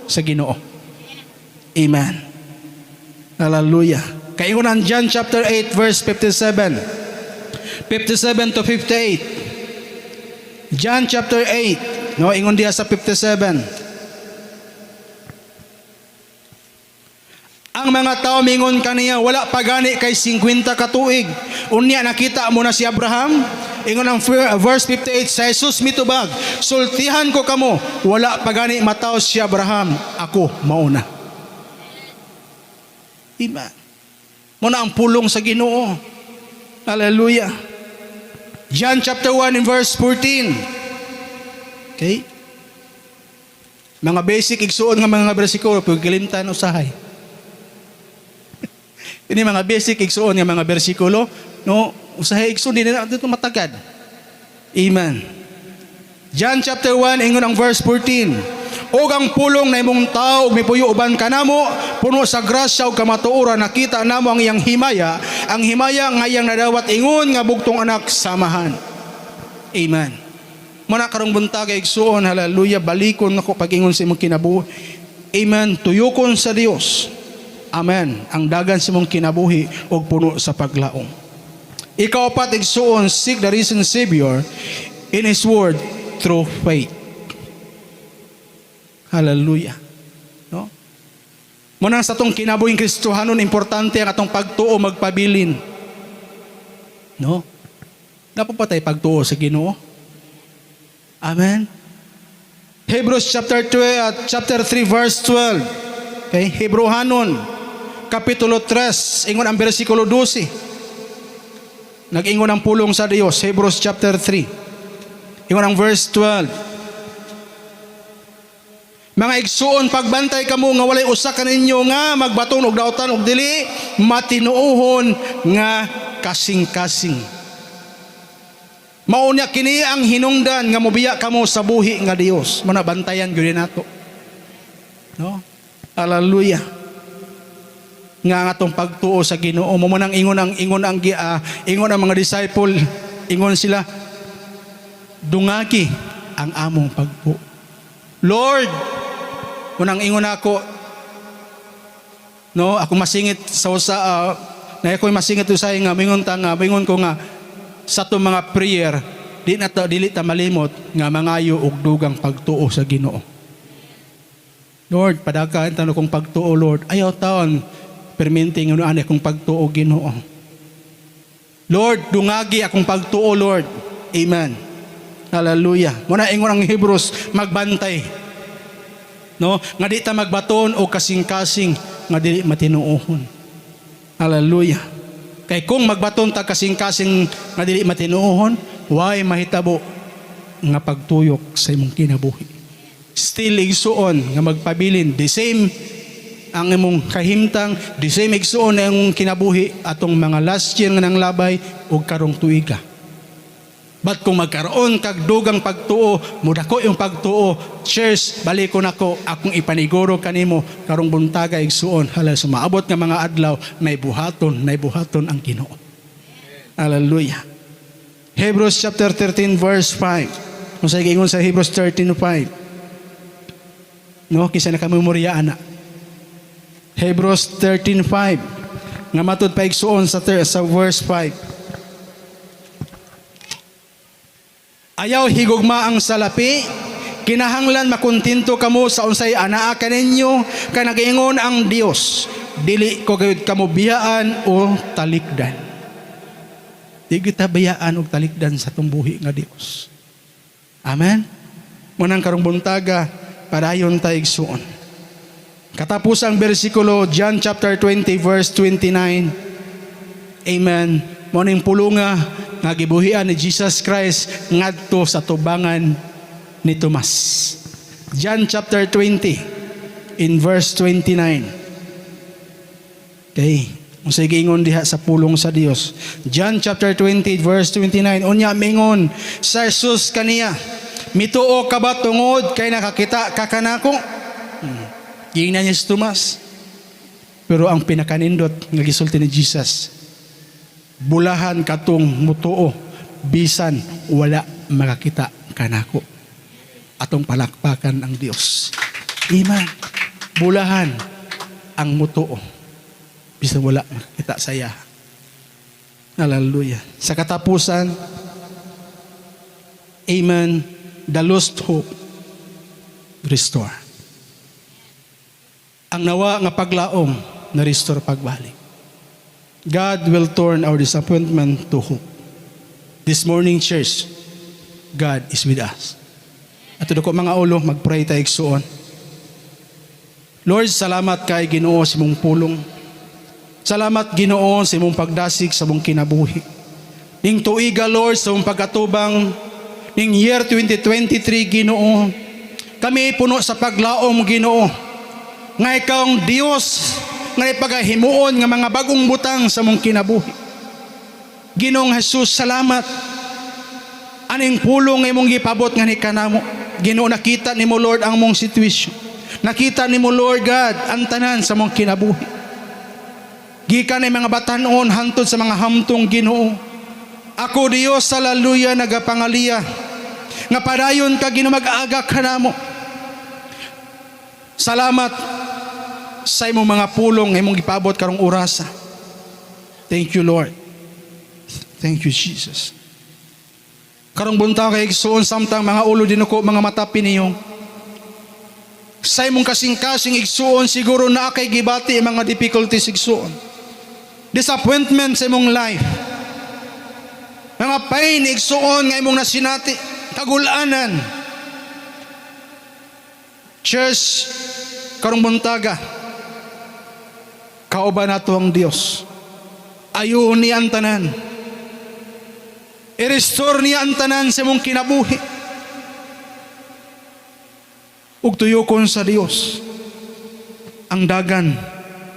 sa Ginoo. Amen. Hallelujah. Kay ang John chapter 8 verse 57. 57 to 58. John chapter 8, no, ingon diya sa 57. Ang mga tao mingon kaniya, "Wala pa gani kay 50 ka tuig. Unya nakita mo na si Abraham?" Ingon ang verse 58, sa Jesus mitubag, "Sultihan ko kamo, wala pa gani mataw si Abraham, ako mauna." Diba? Muna ang pulong sa Ginoo. Hallelujah. John chapter 1 in verse 14. Okay? Mga basic, igsuon, nga mga bersikulo, pagkalimtan usahay. Ini mga basic, igsuon, nga mga bersikulo, no, usahay, igsuon, di na dito matagad. Amen. John chapter 1, ingon ang verse 14. "Og ang pulong nahimong tao ug mipuyo uban kanamo, puno sa grasya ug kamatuoran, nakita namo ang iyang himaya, ang himaya nga iyang nadawat ingon nga bugtong anak sa Amahan." Amen. Muna karong buntaga, igsuon, hallelujah, balikon nako pag-ingon sa imong kinabuhi. Amen. Tuyokon sa Dios. Amen. Ang dagan sa imong kinabuhi og puno sa paglaom. Ikaupat, igsuon, seek the risen Savior in His Word through faith. Hallelujah. No? Muna sa atong kinabuhing Kristohanon, importante ang atong pagtuo magpabilin. No? Naa pa tay pagtuo sa Ginoo. Amen. Hebrews chapter 2 at chapter 3 verse 12. Okay, Hebreohanon kapitulo 3, ingon ang bersikulo 12. Nag-ingon ang pulong sa Dios, Hebrews chapter 3. Ingon ang verse 12. Mga igsuon, pagbantay kamo nga walay usa kaninyo nga magbaton og dautan og dili matinuohon nga kasing-kasing. Mao nya kini ang hinungdan nga mobiya kamo sa buhi nga Dios. Mao na bantayan gyud nato. No? Hallelujah. Nga ang atong pagtuo sa Ginoo mo nang ingon ang mga disciple, ingon sila, "Dungagi ang among pagtuo, Lord." Unang ingon ako, no, ako masingit sa usa na ako masingit usay nga mingon ta nga mingon ko nga sa atong mga prayer, di na ta dili ta malimot nga mangayo og dugang pagtuo sa Ginoo. Lord, padaghan ta kong pagtuo, Lord. Ayaw taon perminting ano ani akong pagtuo, Ginoo. Lord, dungagi akong pagtuo, Lord. Amen. Hallelujah. Muna ingon ang Hebrews, magbantay. No, nga di ta magbaton o kasing-kasing nga dili matinuohon. Hallelujah. Kay kung magbaton ta kasing-kasing nga dili matinuohon, way mahitabo nga pagtuyok sa imong kinabuhi. Still, igsuon, nga magpabilin the same ang imong kahimtang, the same, igsuon, na imong kinabuhi atong mga last year nga nanglabay ug karong tuiga. But kung magkaroon kag dugang pagtuo, mudako yung pagtuo, cheers, balikon ako, akong ipaniguro kanimo karong buntaga, igsuon, hala sumaabot nga mga adlaw, may buhaton ang Ginoo. Hallelujah. Hebrews chapter 13 verse 5. Kung sa ingon sa Hebrews 13:5. No, kinsa nakamemorya ana? Hebrews 13:5. Nga matud pa, igsuon, sa verse 5. Ayaw higugma ang salapi, kinahanglan makontento kamo sa unsay anaa kaninyo, kay nagaingon ang Dios, "Dili ko gayud kamo biyaan o talikdan." Di kita bayaan og talikdan sa atong buhi nga Dios. Amen. Munang karong buntaga, padayon ta, igsuon. Katapos ang bersikulo, John chapter 20 verse 29. Amen. Mao ning pulunga nga gibuhian ni Jesus Christ ngadto sa tubangan ni Tomas. John chapter 20 in verse 29. Okay. Unsay giingon diha sa pulong sa Dios? John chapter 20 verse 29. Unya mingon sa Jesus kaniya, "Mituo ka ba tungod kay nakakita ka kanako?" Giingnan niya si Tomas. Pero ang pinakanindot nga gisulti ni Jesus, "Bulahan katong mutuo bisan wala makakita kanako." Atong palakpakan ang Dios. Amen. Bulahan ang mutuo bisan wala makakita sa iya. Hallelujah. Sa katapusan, amen, the lost hope restore. Ang nawa nga paglaom na restore pagbalik. God will turn our disappointment to hope. This morning, church, God is with us. Ato duko mga ulo, mag-pray tayo, igsuon. Lord, salamat kay Ginoo sa imong pulong. Salamat, Ginoo, sa imong pagdasig sa imong kinabuhi. Ning tuiga, Lord, sa imong pag-atubang ning year 2023, Ginoo. Kami puno sa paglaom, Ginoo, nga ikaw ang Dios nga ipagahimuon nga mga bagong butang sa mong kinabuhi. Ginoong Jesus, salamat. Aning pulong nga imong gipabot nga ni kanamo. Ginoo, nakita nimo, Lord, ang mong sitwasyon. Nakita nimo, Lord God, ang tanan sa mong kinabuhi. Gikan ay mga batanon hantod sa mga hamtong, Ginoo. Ako, Dios, hallelujah, nagapangaliya nga padayon ka, Ginoo, mag-aga kanamo. Salamat sa imong mga pulong nga imong gipabot karong orasa. Thank you, Lord. Thank you, Jesus. Karong buntaga, igsuon, samtang mga ulo dinuko, mga mata piniyong. Sa imong kasing-kasing, igsuon, siguro naa kay gibati mga difficulties, igsuon. Disappointment sa imong life. Mga pain, igsuon, nga imong nasinati, kagulanan. Church, karong buntaga, kauban nato ang Dios. Ayohon niya ang tanan. I-restore niya ang tanan sa imong kinabuhi. Ug tuyokon sa Dios ang dagan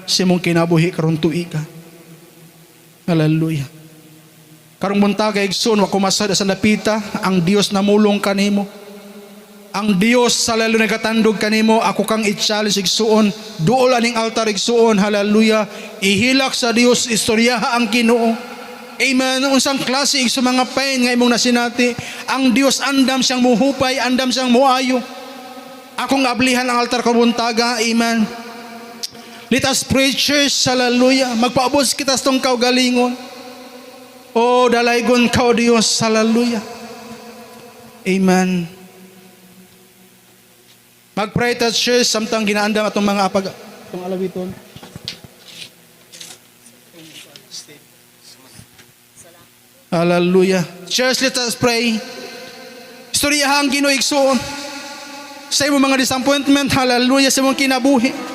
sa imong kinabuhi karon tuiga. Hallelujah. Karong buntaga, igsoon, wa ko masad sa dapita, ang Dios namulong kanimo. Ang Dios sa lalo nagatandog kanimo. Ako kang i-challenge, igsuon, duol aning altar, igsuon, hallelujah. Ihilak sa Dios, istoryaha ang Ginoo. Amen. Unsang klase sa mga pain nga imong nasinati, ang Dios andam siyang muhupay, andam siyang muayo. Akong ablihan ang altar karong buntaga. Amen. Let us pray, church. Hallelujah. Magpaubos kita sa tong kaugalingon. Oh, dalaygon ka, O Dios. Hallelujah. Amen. Mag-pray ta, church, samtang ginaandam atong mga apag atong alawiton. Hallelujah. Church, let us pray. Istoryahan Ginoo, igsuon. Sa imong mga disappointment, hallelujah, sa imong kinabuhi.